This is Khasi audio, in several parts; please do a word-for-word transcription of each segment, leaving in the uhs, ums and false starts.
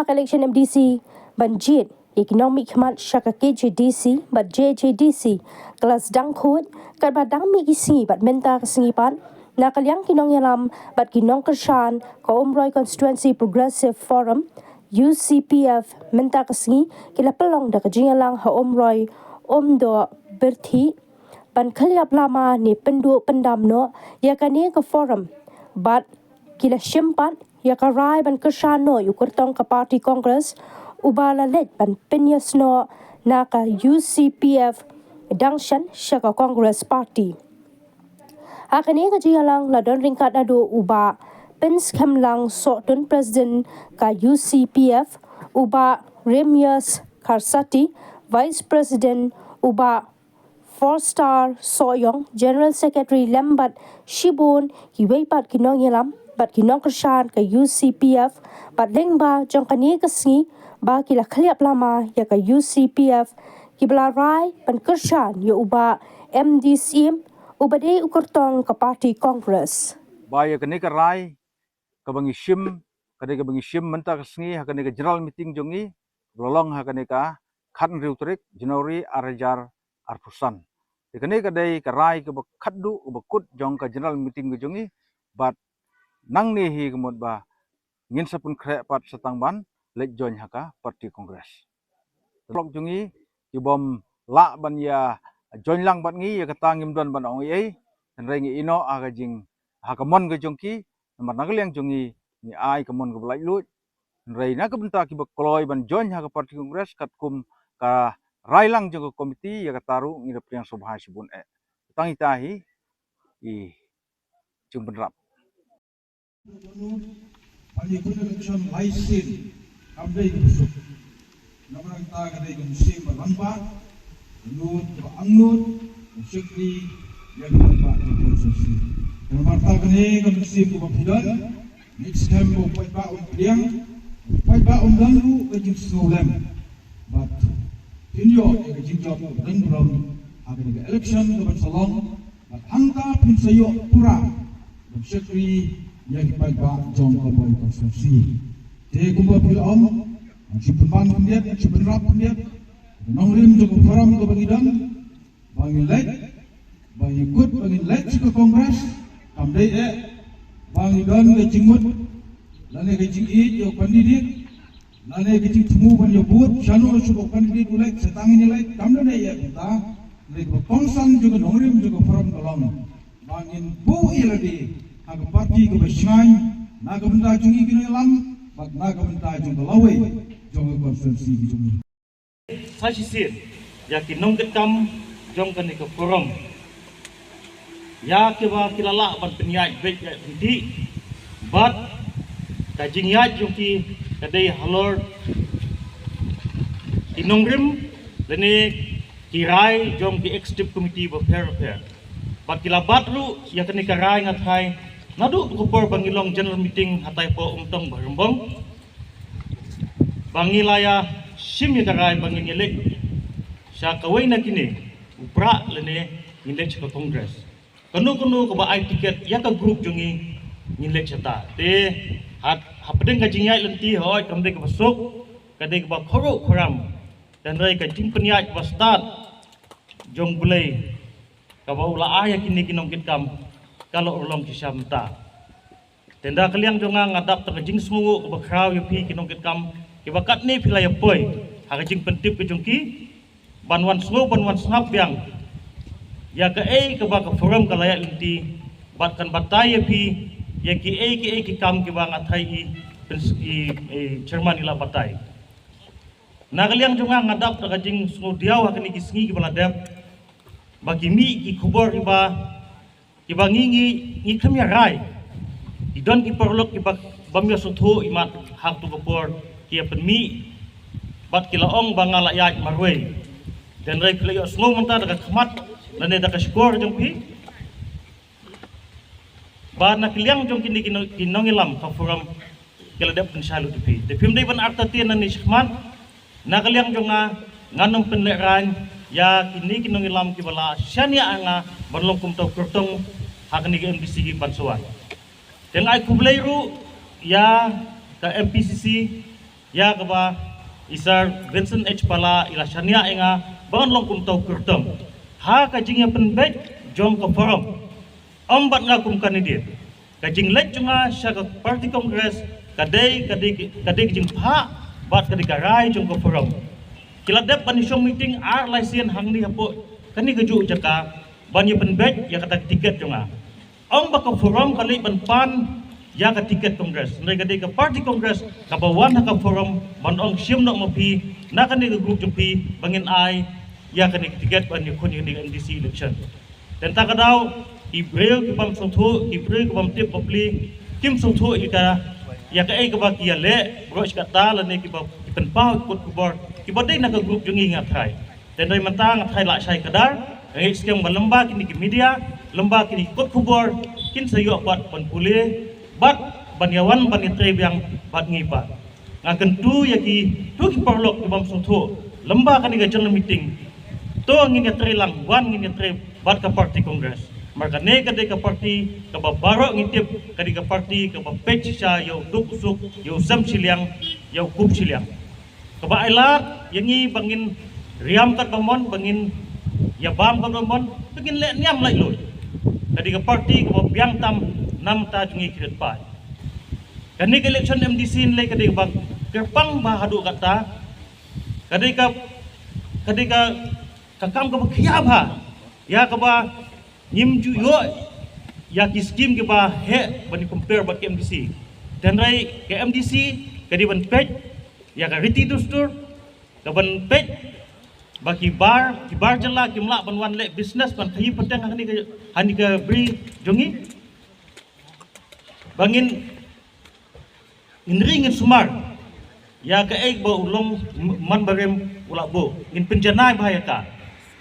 ka election M D C ban jied ïa ki nongmihkhmat sha ka K J D C bad J J D C ka la sdang khuid, katba dang mih ki sngi bad mynta ka sngi pat na ka liang ki nongïalam bad ki nongkyrshan ka Umroi Constituency Progressive Forum, U C P F, mynta ka sngi ki la pynlong da ka jingïalang ha Umroi Umdoh Byrthih ban khylliap lama ne pynduh pyndam noh ïa kane ka forum bad ki la shim pat ïa ka rai ban kyrshan noh ïa u kyrtong ka party Congress uba la leit ban pynïasnoh na ka U C P F dang shen sha ka Congress Party. Ha kane ka jingïalang la don ryngkat naduh u Bah Pynskhem Lang Sohtun, President ka U C P F, u Bah Remius Kharsati, Vice President, u Bah Four Star Sohiong, General Secretary, lem bad shibun kiwei pat ki nongïalam bad ki nongkyrshan ka U C P F, bad lyngba jong kane ka sngi ba ki la khylliap lama ïa ka U C P F, kiba la rai ban kyrshan ïa u Bah M D Syiem uba dei u kyrtong ka party Congress. Ba ïa kane ka rai kaba ngi shim, ka dei kaba ngi shim mynta ka sngi ha kane ka general meeting jong ngi, ba la long ha kane ka khathynriew tarik January ar hajar arphew san. Te kane ka dei ka rai kaba khatduh, kaba kut jong ka general meeting ka jong ngi, bad nangne hi ka mut ba ngin sa pynkhreh pat sa tang ban leit join ha ka party Congress. Lok jong ngi ki bym lah ban ïa join lang bad ngi, ïa kata ngim don ban ong ei ei. Hynrei ngi ïehnoh ha ka jing, ha ka mon ka jong ki, namar na ka liang jong ngi, ngi ai ka mon kaba laitluid. Hynrei na ka bynta kiba kloi ban join ha ka party Congress katkum ka rai lang jong ka committee, ïa kata ruh ngi da pdiang sngewbha shibun eh. Tang ita hi i jingpynrap. Ban ïa kut election lai sien kam dei kaba suk. Namar kata ka dei ka mynsiem ba rangbah, ka nud kaba angnud, ka shakri ïa ka rangbah ka constituency. Namar kata kane ka mynsiem kaba phi don, ngi skhem ba u paidbah un pdiang, u paidbah un don ruh ka jingsngewlem. Bad phin ïoh ïa ka jingjop kaba don burom ha kane ka election kaba sa long. Bad hangta phin sa ïoh pura ban shakri ïa ki paidbah jong ka Umroi constituency. Te kumba phi la ong, ngan shu pynban khyndiat, ngan shu pynrap khyndiat, ka nongrim jong ka forum kaba ngi don, ba ngin leit, ba ngi kut, ba ngin leit sha ka Congress, kam dei eh ba ngi don ka jingmut lane ka jingïeit ïa u candidate, lane ka jingthmu ban ïa vote shano shuh ba u candidate u leit, sa tang ngin ïa leit, kam dei eh kumta. Lane kaba kongsan jong ka nongrim jong ka forum ka long ba ngin buh ïa lade ha ka party kaba shngaiñ na ka bynta jong ngi ki nongïalam bad na ka bynta jong ka lawei jong ka constituency ka jong ngi. Sa shisien ïa ki nongkitkam jong kane ka forum, ïa kiba ki la lah ban pynïaid beit ïaid lynti bad ka jingïaid jong ki ka dei halor ki nongrim lane ki rai jong ki executive committee bapher bapher. Bad ki la bat ruh ïa kane ka rai, nga tharai naduh ka por ba ngi long general meeting hatai Umtong Baharum Bong, ba ngi la ïa shim ïa ka rai ba ngin ïa leit sha kawei na kine u prah lane ngin leit sha ka Congress. Kano kano kaba ai ticket ïa ka group jong ngi, ngin leit shata. Te ha, hapdeng ka jingïaid lynti, hooid kam dei kaba suk, ka dei kaba khuruh khuram. Hynrei ka jingpynïaid ba stad jong U Blei kaba u la ai ïa kine ki nongkitkam ka la urlong shisha mynta. Te na ka liang jong nga, nga dap da ka jingsngewnguh kaba khraw ïa phi ki nongkitkam kiba katne phi la ïa poi ha ka jingpyntip ka jong ki ban wan sngew, ban wan sngap biang ïa kaei kaba ka forum ka la ïaid lynti, bad kan batai ïa phi ïa kiei kiei ki kam kiba nga tharai i, i, i chairman i la batai. Na ka liang jong nga, nga dap da ka jingsngewdiaw ha kine ki sngi kiba la dep ba ki mih ki khubor kiba kiba ngi, ngi, ngi khlem ïa rai. Ki don ki paralok kiba, bym ïa sngewthuh imat ha kato ka por ki ïa pynmih bad ki la ong ba nga la ïaid marwei. Hynrei phi la ïohsngew mynta da ka khmat lane da ka shkor jong phi ba na ka liang jong kine ki nong, ki nongïalam ka forum ki la dep pynshai lut ïa phi. Te phim dei ban artatien nangne shakhmat. Na ka liang jong nga, ngan ym pynlehraiñ ïa kine ki nongïalam kiba la shaniah ïa nga ban long kum uta u kyrtong ha kane ka M D C ban sa wan. Te nga ai khublei ruh ïa ka M P C C Ïa kaba i Sir Vincent H Pala i la shaniah ïa nga ba ngan long kum uta u kyrtong ha ka jingïapynbeit jong ka forum. Ym bad nga kum candidate. Ka jingleit jong nga sha ka party Congress ka dei, ka dei, ka dei ka jingphah bad ka dei ka rai jong ka forum. Ki la dep ban ïashong meeting ar lai sien hangne hapoh kane kajuh jaka ban ïapynbeit ïa kata ka tiket jong nga. Ong ba ka forum ka leit ban pan ïa ka tiket Congress. Hynrei ka dei ka party Congress kaba wan ha ka forum ban ong shim noh ma phi na kane ka group jong phi ba ngin ai ïa kane ka tiket ban ïakhun ïa kane ka M D C election. Te mynta ka daw ki briew ki bym sngewthuh, ki briew ki bym tip bapli, kim sngewthuh ïa ka, ïa kaei kaba ki ïaleh baroh shi katta lane kiba ki pynpaw ïa ka kot khubor kiba dei na ka group jong ngi, nga tharai. Te hynrei mynta nga tharai lashai kdar, nga ngeit skhem ba lyngba kine ki media, lyngba kine ki kot khubor, kin sa ïoh pat ban pule bad ban ïawan ban ïatrei biang bad ngi pat. Nga kyntu ïa kito ki paralok ki bym sngewthuh lyngba kane ka general meeting. To ngin ïatrei lang, wan ngin ïatrei bad ka party Congress. Namar kane ka dei ka party kaba baroh ngi tip ka dei ka party kaba peit shisha ïa u duk u suk, ïa u sem shiliang, ïa u kup shiliang. Kaba ai lad ïa ngi ba ngin riam katba mon, ba ngin ïabam katba mon, ba ngin leh niam laitluid. Ka dei ka party kaba biang tam na bynta jong ngi ki riewpaid. Kane ka election M D C hynrei ka dei kaba kyrpang bha haduh katta. Ka dei ka, ka dei ka, ka kam kaba khia bha ïa kaba ngim ju ïoh ïa ki skim kiba heh ban compare bad ka M D C. Te hynrei ka M D C ka dei ban peit ïa ka riti dustur, ka ban peit ba ki bar, ki bar jylla kim lah ban wan leh business ban khaïi pateng ha kane ka, ha kane ka ri jong ngi. Ba ngin, ngin ri ngin sumar ïa kaei ba u long man barim u la buh, ngin pynjanai bha ïa ka.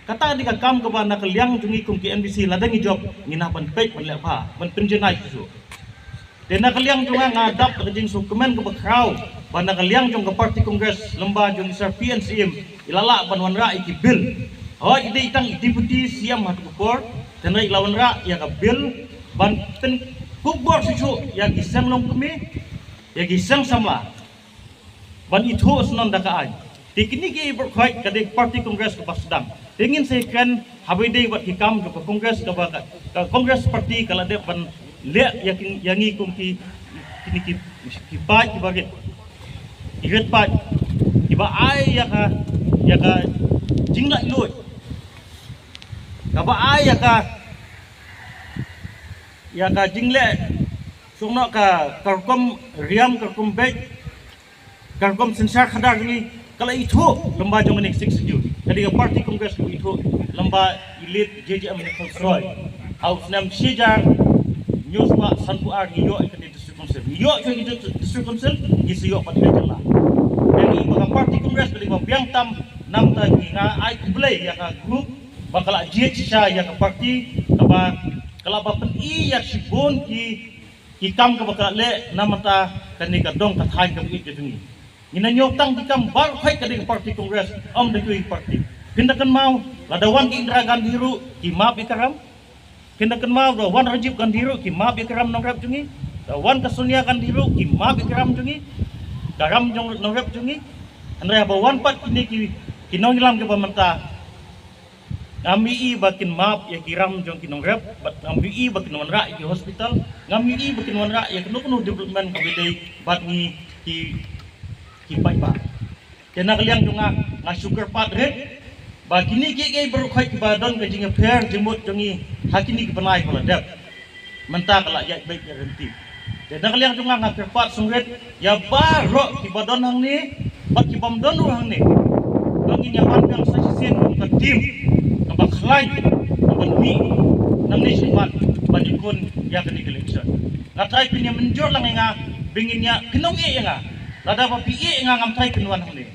Kata dei ka kam kaba na ka liang jong ngi kum ki M D C lada ngi jop ngin hap ban peit ban leh bha, ban pynjanai shuh shuh. Te na ka liang jong nga, nga dap da ka jingsngewkmen kaba khraw ba na ka liang jong ka party Congress lyngba jong i Sir P N Syiem i la lah ban wanrah ïa ki bill. Hooid, i dei tang i Deputy Syiem ha kata ka por, te hynrei i la wanrah ïa ka bill ban pynkup bor shuh shuh ïa ki seng longkmie, ïa ki seng samla, ban ithuh shnong da ka aiñ. Te kine kiei baroh khoit ka dei party Congress kaba sdang. Te ngin sa ïakren haba ïadei bad ki kam jong ka Congress kaba ka, ka Congress party ka la dep ban leh ïa ki, ïa ngi kum ki, kine ki, ki paid kiba rit, ki riewpaid kiba ai ïa ka, ïa ka jinglaitluid, kaba ai ïa ka, ïa ka jingleh, sngewbha ka, ka rukom riam, ka rukom beit, ka rukom synshar khadar jong ngi ka la ithuh lyngba jong kane ka Sixth Schedule. Ka dei ka party Congress kaba ithuh lyngba i J J M Nichols Roy ha u snem shi hajar hynñiew spah sanphew ar ngi ïoh ïa kane ka District Council. Ngi ïoh ïa kane ka District Council, ngi sa ïoh pat ka jylla. Te ngi ba ka party Congress ka dei ba biang tam na bynta jong ngi. Nga ai khublei ïa ka group ba ka la jied shisha ïa ka party, kaba ka la ba pyni ïa shibun ki, ki kam kaba ka la leh na bynta kane ka dong ka thaiñ kaba ïeit ka jong ngi. Ngin ïa ñiew tang ki kam baroh khoit ka dei ka party Congress, ym da kiwei ki party. Phin da kynmaw, lada wan ka Indira Gandhi ruh ki map ïa ka ram. Phin da kynmaw, lada wan Rajiv Gandhi ruh ki map ïa ka ram nongrep jong ngi. Lada wan ka Sonia Gandhi ruh ki map ïa ka ram jong ngi, ka ram jong nongrep jong ngi. Hynrei haba wan pat kine ki, ki nongïalam kiba mynta, ngam ïohi ba kin map ïa ki ram jong ki nongrep, bad ngam ïohi ba kin wanrah ïa ki hospital, ngam ïohi ba kin wanrah ïa kano kano development kaba dei bad ngi ki, ki paidbah. Te na ka liang jong nga, nga shu kyrpad rit ba kine kiei kiei baroh khoit kiba don ka jingïapher jingmut jong ngi ha kine ki bnai ba la dep, mynta ka la ïaid beit ïaid ryntih. Te na ka liang jong nga, nga kyrpad sngewrit ïa baroh kiba don hangne bad ki bym don ruh hangne, ba ngin ïa wan biang sa shisien kum ka team kaba khlaiñ, kaba mih nangne shakhmat ban ïakhun ïa kane ka election. Nga tharai phin ïa mynjur lang ïa nga, ba ngin ïa, phin ong ïa nga, lada ba phi ïa nga ngam tharai phin wan hangne.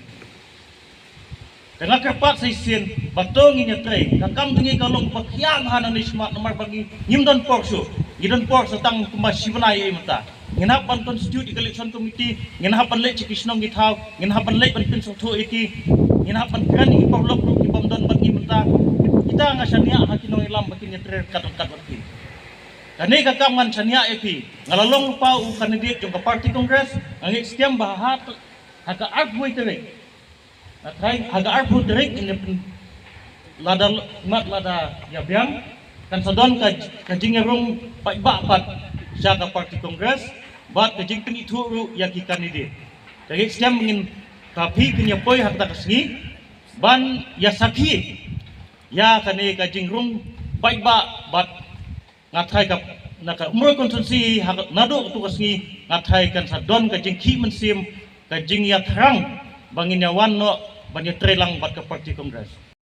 Te nga kyrpad sa shisien ba to ngin ïatrei. Ka kam jong ngi ka long ba khia bha nangne shakhmat namar ba ngi, ngim don por shuh. Ngi don por sa tang kumba shi bnai ei mynta. Ngin hap ban constitute ïa ka election committee, ngin hap ban leit sha ki shnong ki thaw, ngin hap ban leit ban pynsngewthuh ïa ki, ngin hap ban kren ïa ki paralok ruh ki bym don bad ngi mynta. Kita nga shaniah ha ki nongïalam ba kin ïatrei ryngkat ryngkat bad ki. Kane ka kam ngan shaniah ïa phi. Nga la long lypa u candidate jong ka party Congress, nga ngeit skhem ba ha Ha ka arphew tarik, ha ka arphew tarik ngin ïa pyn, lada mat lada ïa biang, kan sa don ka, ka jingïarung paidbah pat sha ka party Congress bad ka jingpynithuh ruh ïa ki candidate. Ka ngeit skhem ngin, ka phi phin ïa poi ha kata ka sngi ban ïa sakhi ïa kane ka jingrung paidbah bad nga tharai ka, na ka Umroi constituency ha ka, naduh tu ka sngi nga tharai kan sa don ka jingkhih mynsiem, ka jingïathrang ba ngin ïa wan noh ban ïatrei lang bad ka party Congress.